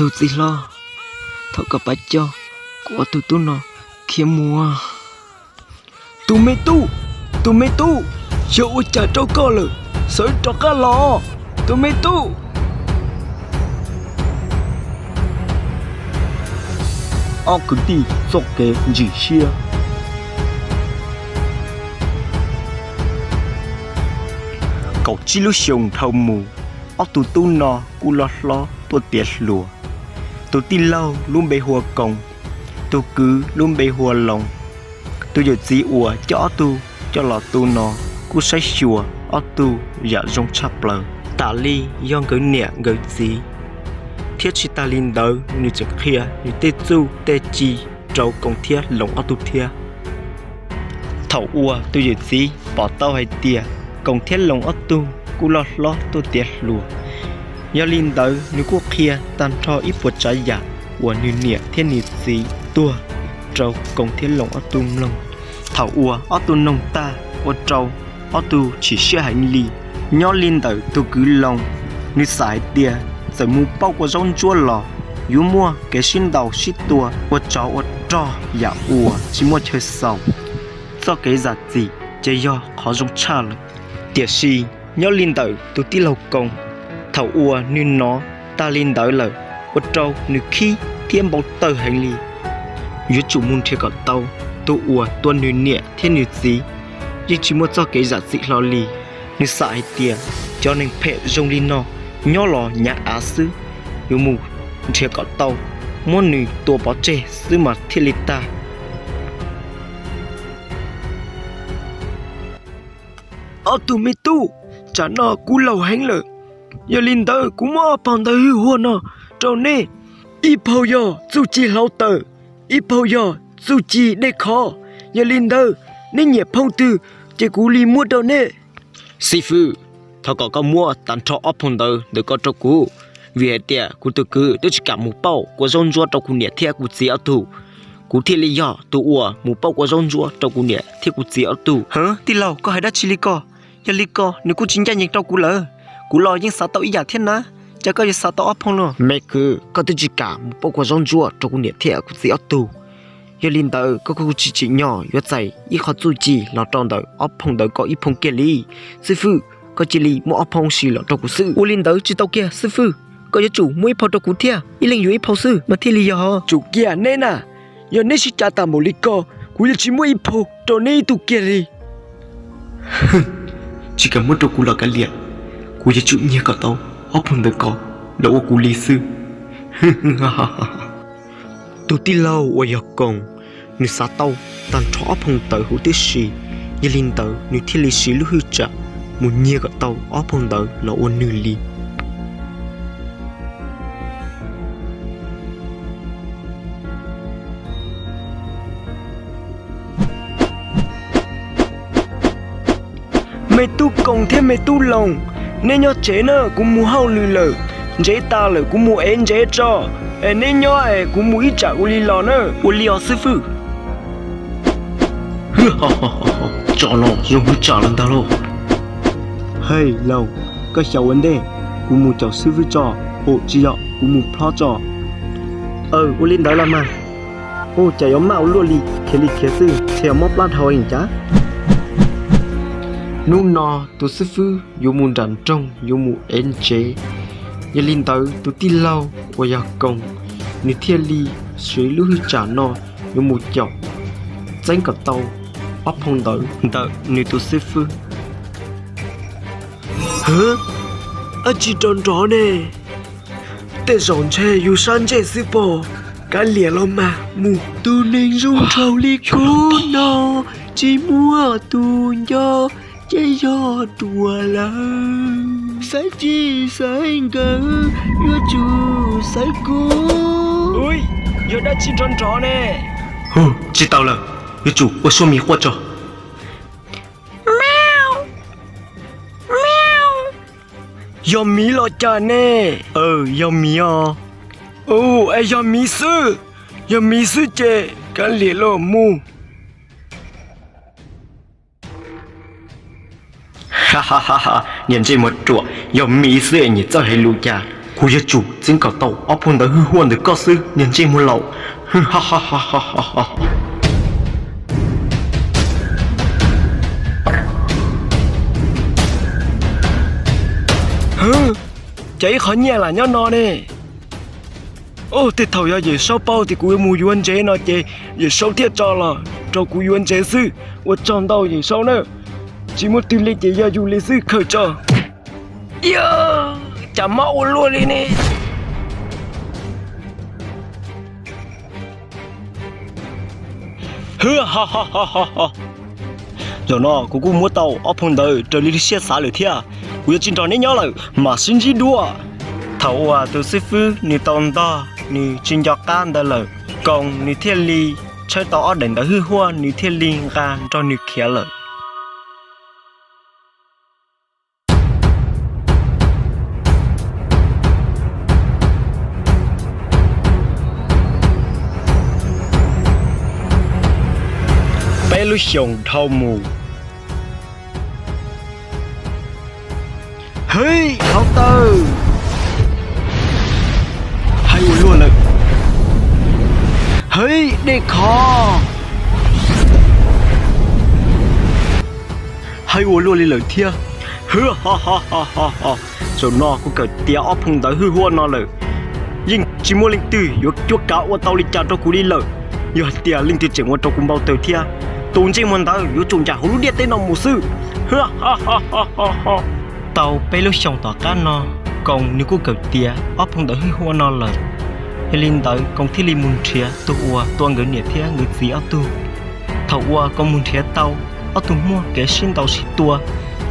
Tus txiv hlob, thov koj pab coj kuv ob tug tub no khiav mus. Tus me tub, tus me tub, yog ua cas rau koj lawm? Sawv rov qab los, tus me tub. Ob kwv tij txoj kev ntsim siab. Kaum tsib lub xyoo dhau mus, ob tug tub no kuj loj hlob tuaj tiav hluas. Tus tij laug lub npe hu ua Koos, tus kwv lub npe hu ua Loos. Tus yawm txiv uas coj ob tug coj los tu no kuj saib xyuas ob tug yam zoo tshaj plaws, tam li yog nkawd niam nkawd txiv, thiab tsis tas li ntawd nws tseem qhia nws tej txuj tej ci rau Koos thiab Loos ob tug thiab. Thaum uas tus yawm txiv pom tau hais tias Koos thiab Loos ob tug kuj loj hlob tuaj tiav hluas, yog li ntawd nws kuj qhia tag nrho ib puas tsav yam uas nws niam thiab nws txiv tuag rau Koos thiab Loos ob tug mloog. Thaum uas ob tug noog tag ua rau ob tug chim siab heev li. Nyob li ntawm tus kwv Loos, nws xav hais tias txawm mus pauj kua zaub ntsuab los yuav muaj kev sib ntaus sib tua ua tsov ua rog yam uas tsis muaj chaw xaus. Txoj kev zam txim ces yog qhov zoo tshaj lawm. Tiam sis nyob li ntawm tus tij laug Koos, thaum uas nws hnov tag li ntawd lawm, ua rau nws khib thiab npau taws heev li. Yuav tsum mus nrhiav kom tau tus uas tua nws niam thiab nws txiv, yeej tsis muaj txoj kev zam txim hlo li. Nws xav hais tias cov neeg phem zoo li no nyob los hnyav av xwb, yuav mus nrhiav kom tau, muab nws tua pov tseg xwb mas thiaj li tag. Ob tug me tub, tsam no kuv laus heev lawm, yog li ntawd kuv muab ob phaug ntawv hwj huaj no rau neb. Ib phaug yog txuj ci hlau tawm, ib phaug yog txuj ci dej khov. Yog li ntawd, neb nyiam phaug twg ces kuv li muab rau neb. Xib fwb, thov kom koj muab tag nrho ob phaug ntawv ntawm ko rau kuv, vim hais tias kuv tus kwv twb tsis kam mus pauj kua zaub ntsuab rau kuv niam thiab kuv txiv ob tug. Kuv thiaj li yog tus uas mus pauj kua zaub ntsuab rau kuv niam thiab kuv txiv ob tug. Hwv, tij laug, koj hais dab tsi li ko? Yog li ko nws kuj tsis ncaj ncees rau kuv lawm. Kuv los yeej xav tau ib yam thiab na, cas koj yuav xav tau ob phaug no? Me kwv, koj twb tsis kam mus pauj kua zaub ntsuab rau kuv niam thiab kuv txiv ob tug. Yog li ntawd koj kuj tsis tsim nyog yuav txais ib qho txuj ci los rau ntawm ob phaug ntawv ko ib phaug kiag li. Xib fwb, koj cia li muab ob phaug sis los rau kuv xwb. Ua li ntawd tsis tau kiag xib fwb, koj yuav tsum muab ib phaug rau kuv thiab, ib leeg yuav ib phaug xwb mas thiaj li yog. Tsum kiag neb na, yog neb sib cav tas npaum li ko, kuv yuav tsis muab ib phaug rau neb ib tug kiag li. Tsis kam muab rau kuv los kav liam, kuv yuav tsum nyiag kom tau ob phaug ntawv ko los ua kuv li xwb. Tus tij laug uas yog Koos, nws xav tau tag nrho ob phaug ntawv huv tib si, yog li ntawd nws thiaj li siv lub hwj tsam mus nyiag kom tau ob phaug ntawv los ua nws li. Me tub Koos thiab me tub Loos, neb nyob tsev na, kuv mus hauj lwm lawm. Ntsev tas lawm kuv mus ev ntsev tso, es neb nyob es kuv mus ib tsam ua li los na. Ua li os xib fwb. Tsov no zoo hwj tsam los ntag lauj. Hej Loos, koj xyaum ua ntej, kuv mus caum xib fwb tso. Ua tsis yog kuv mus plob tso. Aw, ua li ntawd los mas. Ua cas yuav maj ua luaj li, khiav li khiav xwb, ntshe mob plab dhau li cas. Hnub no tus xib fwb yuav mus nram nroog yuav mus ev ntsev, yog li ntawd tus tij laug uas yog Koos, nws thiaj li siv lub hwj tsam no yuav mus caum, txeeb kom tau ob phaug ntawv ntawm nws tus xib fwb. Hwv, ab tsi nrov nrov ne? Tej zaum ntshe yus sab ntsej xwb pob. Kav liam los mas mus. Tus neeg zoo nraug li kuv no tsis muaj tus nco, ces yog ruam lawm. Xaiv txij xaiv nkawm, yuav tsum xaiv kuv. Yog dab tsi nrov nrov ne? Hu, tsis tau lawm, yuav tsum ua suab miv quaj tso. Yog miv los cas ne? Aw, yog miv os. Ua, es yog miv xwb, yog miv xwb ces kav liam los mus. Niag ntsej muag ruam, yog miv xwb es nyiam txawj hais lus cas? Kuv yuav tsum txeeb kom tau ob phau ntawv hwj huam ntawm koj xwb niag ntsej muag laus. Hwb, cas ib qhov nyiaj lam nyob no ne? Ub, tej thaum yog Yawm Saub paub tias kuv yuav mus yuav ntsev no ces Yawm Saub thiaj tso los rau kuv yuav ntsev xwb. Ua tsaug ntau Yawm Saub na, tsis muaj twg li ces yog yus li xwb, khaws tso. Cas mob ua luaj li ne? Zaum no kuv kuj muab tau ob phau ntawv raws li siab xav lawm thiab, kuv yuav tsis nrog neb nyob lawm, mam sib ntsib dua. Thaum uas tus xib fwb nws tau ntog nws tsis nco qab ntawd lawm, Koos nws thiaj li tshawb tau ob daim ntawv hwj huam, nws thiaj li nqa nrog nws khiav lawm. Peb lub xyoos dhau mus. Hwb, hauv taw, hais ua luaj lawm. Hwb, dej khov, hais ua luaj li lawm thiab. Hwb, zaum no kuv kawm tiav ob phau ntawv hwj huam no lawm, yeej tsis muaj leej twg yuav cuab kav ua tau li cas rau kuv li lawm. Yog hais tias leej twg tseem ua rau kuv npau taws thiab, tus ntsej muag ntawd yuav tsum ncaim hauv lub ntiaj teb no mus xwb. Tau peb lub xyoos tom qab no, Koos nws kuj kawm tiav ob phau ntawv hwj huam no lawm. Yog li ntawd Koos thiaj li mus nrhiav tus uas tua nkawd niam thiab nkawd txiv ob tug. Thaum uas Koos mus nrhiav tau, ob tug muaj kev sib ntaus sib tua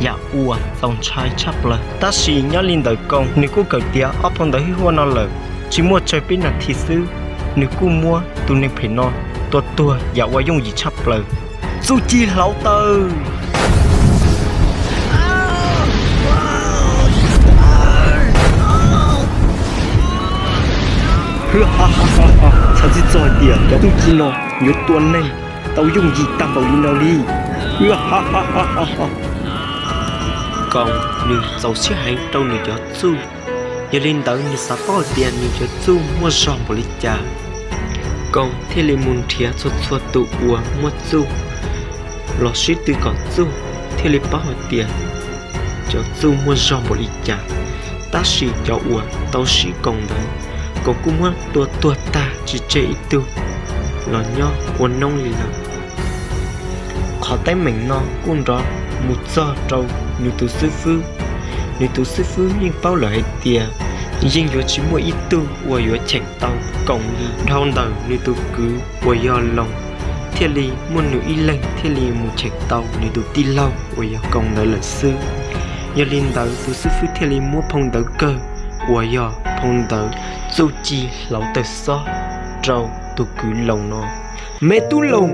yam uas txaus ntshai tshaj plaws. Tab sis nyob li ntawd Koos nws kuj kawm tiav ob phau ntawv hwj huam no lawm, tsis muaj tsawg peb nas this xwb, nws kuj muab tus neeg phem no tua tuag yam uas yooj yim tshaj plaws. Txuj ci hlauv taws. Xav tsis txog hais tias cov txuj ci no yuav tua neeg tau yooj yim tag npaum li no li. Koos nws txaus siab heev rau nws cov txuj, yog li ntawd nws xav paub hais tias nws cov txuj muaj zog npaum li cas. Koos thiaj li mus nrhiav txhua txhua tus uas muaj txuj los sib tw kom txuj, thiaj li paub hais tias cov txuj muaj zog npaum li cas. Tab sis cov uas tau sib koom ntawd, Koos kuj muab tua tuag tag tsis tseg ib tug los nyob ua noob li lawm. Qhov teeb meem no kuj nrov mus txog rau nws tus xib fwb. Nws tus xib fwb yeej paub lawm hais tias yeej yuav tsis muaj ib tug uas yuav cheem tau Koos li dhau ntawm nws tus kwv uas yog Loos, thiaj li muaj nws ib leeg thiaj li mus cheem tau nws tus tij laug uas yog Koos ntawd lawm xwb. Yog li ntawd tus xib fwb thiaj li muab phau ntawv kawg uas yog phau ntawv txuj ci hlauv taws xob rau tus kwv Loos no. Me tub Loos,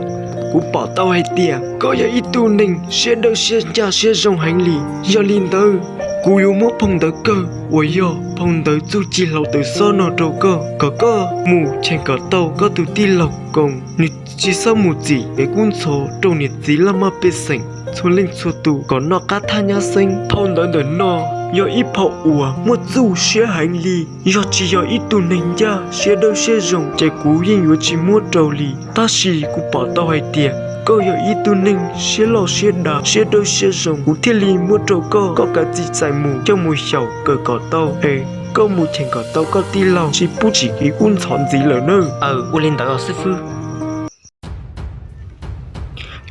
kuv pom tau hais tias koj yog ib tug neeg siab dawb siab ncaj siab zoo heev li. Yog li ntawd, kuv yuav muab phau ntawv kawg uas yog phau ntawv txuj ci hlauv taws xob no rau koj, kom koj mus cheem kom tau koj tus tij laug Koos, nws tsis txhob mus txim kev kub ntxhov rau niam txiv laj mej pej xeem txhua leej txhua tus kom noj qab thaj nyab xeeb. Phau ntawv ntawm no yog ib phau uas muaj txuj siab heev li. Yog tsis yog ib tug neeg ncaj siab dawb siab zoo ces kuv yeej yuav tsis muab rau li. Tab sis kuv pom tau hais tias koj yog ib tug neeg siab loj siab dav siab dawb siab zoo, kuv thiaj li muab rau koj. Koj kav txim txais mus coj mus xyaum kawm kom tau es koj mus cheem kom tau koj tij laug tsis pub txim kev kub ntxhov ntxiv lawm nawb. Aw, ua li ntawd os xib fwb.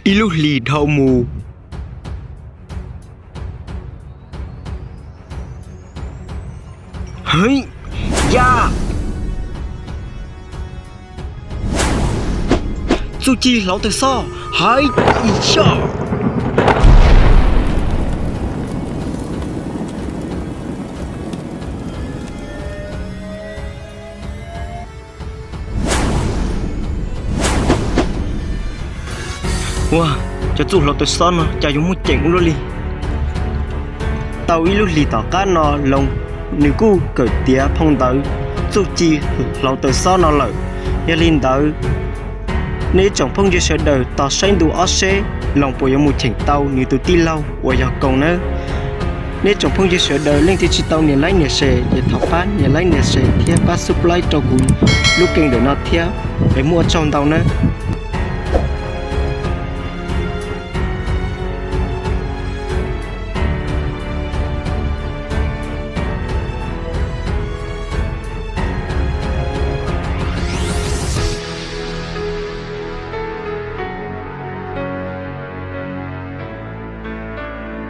Ib lub hlis dhau mus. Heev, ya. Txuj ci hlauv taws xob, hais ib zog. Ua, cov txuj hlauv taws xob no cas yuav muaj ceem ua luaj li. Tau ib lub hlis tom qab no Loos nws kuj kawm tiav phau ntawv txuj ci hlauv taws xob no lawm. Yog li ntawd, nej ib tsoom phooj ywg sawv daws tos saib ntu ob seb Loos puas yuav mus cheem tau nws tus tij laug uas yog Koos nawb. Nej tsoom phooj ywg sawv daws leej twg tsis tau nias like nias share ces thov pab nias like nias share thiab pab subscribe rau kuv lub kênh ntawm no thiab. Es muaj ua tsaug ntau nawb.